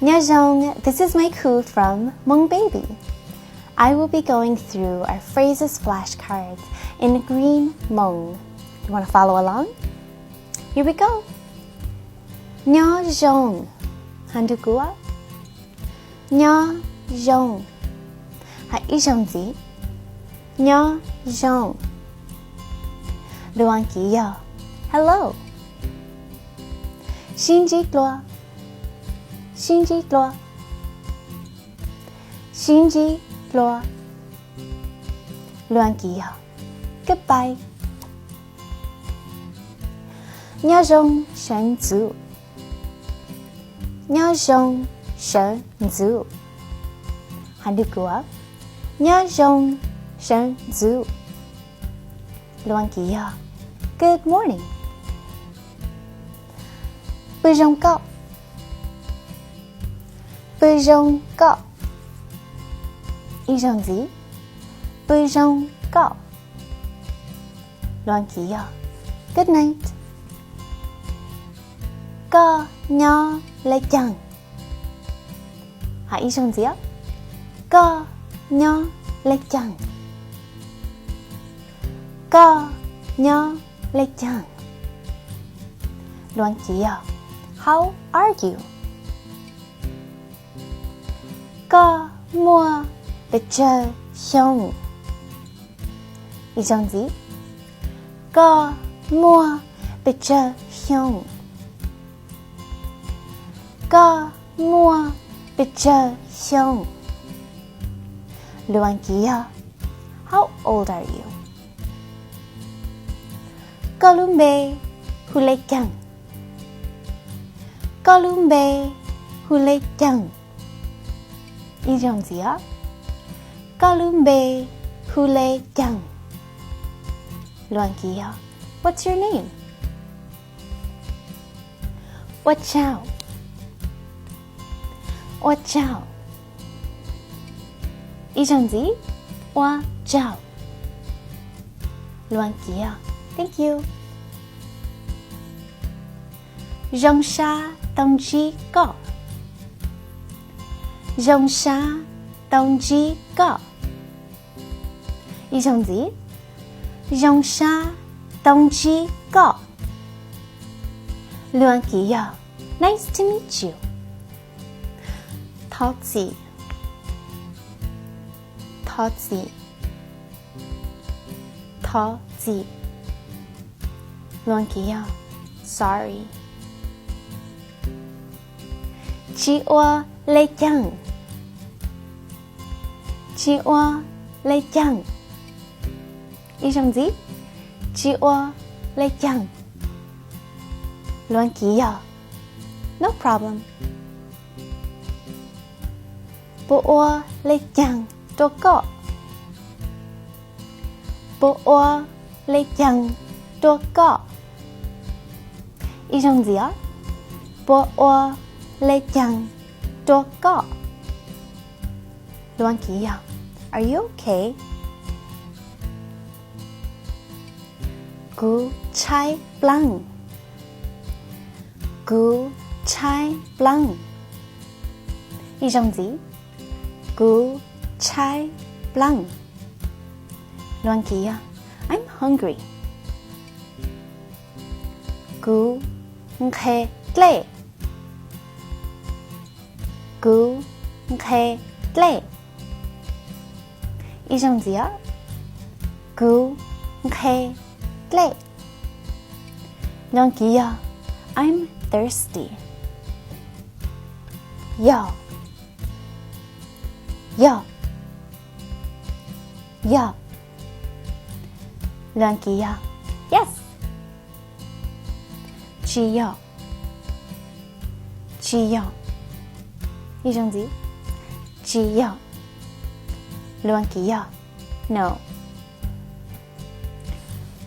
Nyob zoo, this is Mei Khu from Hmong Baby. I will be going through our phrases flashcards in Green Hmong. You want to follow along? Here we go. Nyob zoo. Hais nrog kuv. Nyob zoo. Hais ib zaug ntxiv. Nyob zoo. Lus Askiv yog hello. Sib ntsib dlua. Sib ntsib dlua. Sib ntsib dlua. Lus Askiv yog goodbye. Nyob zoo sawv ntxov. Nyob zoo sawv ntxov. Hais nrog kuv. Nyob zoo sawv ntxov. Lus Askiv yog good morning. Pw zoo koj. Pw zoo koj. Ib zaug ntxiv. Pw zoo koj. Lus Askiv yog good night. Koj nyob le caag? Hais ib zaug ntxiv. Koj nyob le caag? Koj nyob le caag? Lus Askiv yog how are you? Koj muaj pes tsawg xyoo? Ib zaug ntxiv. Koj muaj pes tsawg xyoo? Koj muaj pes tsawg xyoo? Lus Askiv yog how old are you? Koj lub npe hu le caag? Koj lub npe hu le caag? Ib zaug ntxiv. Koj lub npe hu le caag? Lus Askiv yog what's your name? Ua tsaug. Ua tsaug. Ib zaug ntxiv. Ua tsaug. Lus Askiv yog thank you. Zoo sab tau ntsib koj. Zoo sab tau ntsib koj. Ib zaug ntxiv. Zoo sab tau ntsib koj. Lus Askiv yog nice to meet you. Thov txim. Thov txim. Thov txim. Lus Askiv yog sorry. Tsis ua le caag. Tsis ua le caag. Ib zaug ntxiv. Tsis ua le caag. Lus Askiv yog no problem. Puas ua le caag rua koj? Puas ua le caag rua koj? Ib zaug ntxiv. Puas ua le caag rua koj? Lus Askiv yog are you okay? Kuv tshaib plaab. Kuv tshaib plaab. Ib zaug ntxiv. Kuv tshaib plaab. Lus Askiv yog I'm hungry. Kuv nqhis dlej. Kuv nqhis dlej. Ib zaug ntxiv. Kuv nqhis dlej. Lus Askiv yog I'm thirsty. Yog. Yog. Yog. Lus Askiv yog yes. Tsis yog. Tsis yog. Ib zaug ntxiv. Tsis yog. Lus Askiv yog no.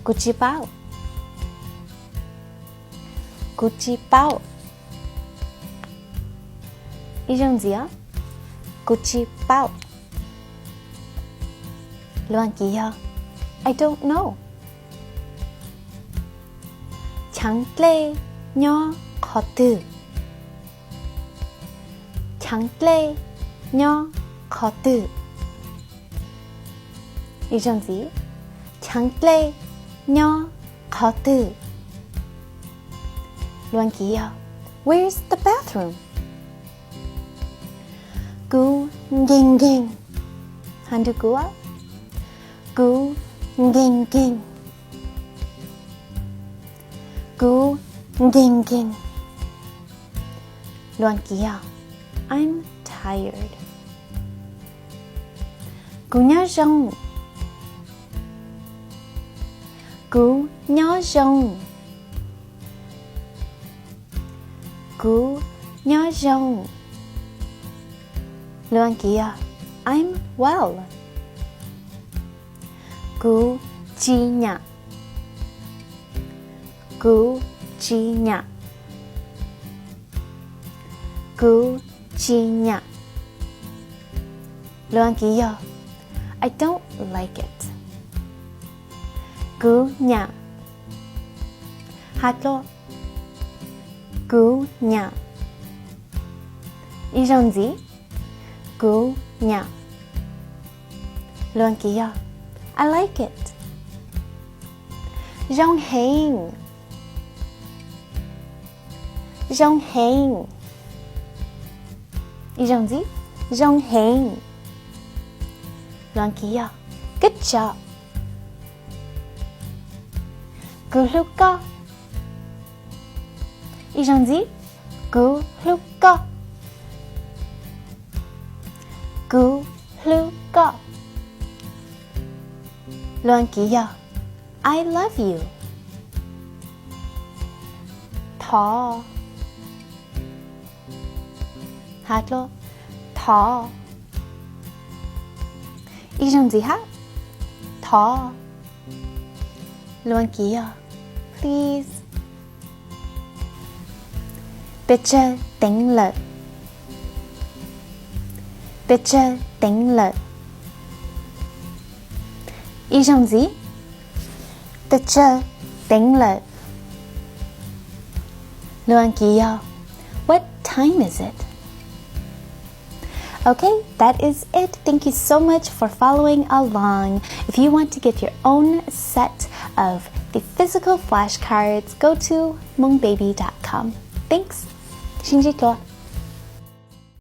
Kuv tsis paub. Kuv tsis paub. Ib zaug ntxiv. Kuv tsis paub. Lus Askiv yog I don't know. Chaav dlej nyob qhov twg? Chav dlej nyob qhov twg? Ib zaug ntxiv, chav dlej nyob qhov twg? Lus Askiv yog, Where's the bathroom? Kuv nkeeg nkeeg. Has nrug kuv, kuv nkeeg nkeeg. Kuv nkeeg nkeeg. Lus Askiv yog, I'm tired. Kuv nyob zoo. Kuv nyob zoo. Kuv nyob zoo. Lus Askiv yog, I'm well. Kuv tsis nyam. Kuv tsis nyam. Kuv tsis nyam. Lus Askiv yog, I don't like it. Kuv nyam. Has dlua, kuv nyam. Ib zaug ntxiv, kuv nyam. Lus Askiv yog, I like it. Zoo heev. Zoo heev. Ib zaug ntxiv, zoo heev. Lus Askiv yog, good job. Kuv hlub koj. Ib zaug ntxiv, kuv hlub koj. Kuv hlub koj. Lus Askiv yog, I love you. Thov. Has dlua, thov. Ib zaug ntxiv hab, thov. Lus Askiv yog, please. Pes tsawg teev lawm? Pes tsawg teev lawm? Ib zaug ntxiv, pes tsawg teev lawm? Lus Askiv yog, what time is it? Okay, that is it. Thank you so much for following along. If you want to get your own set of the physical flashcards, go to hmongbaby dot com. Thanks. Sib ntsib dlua.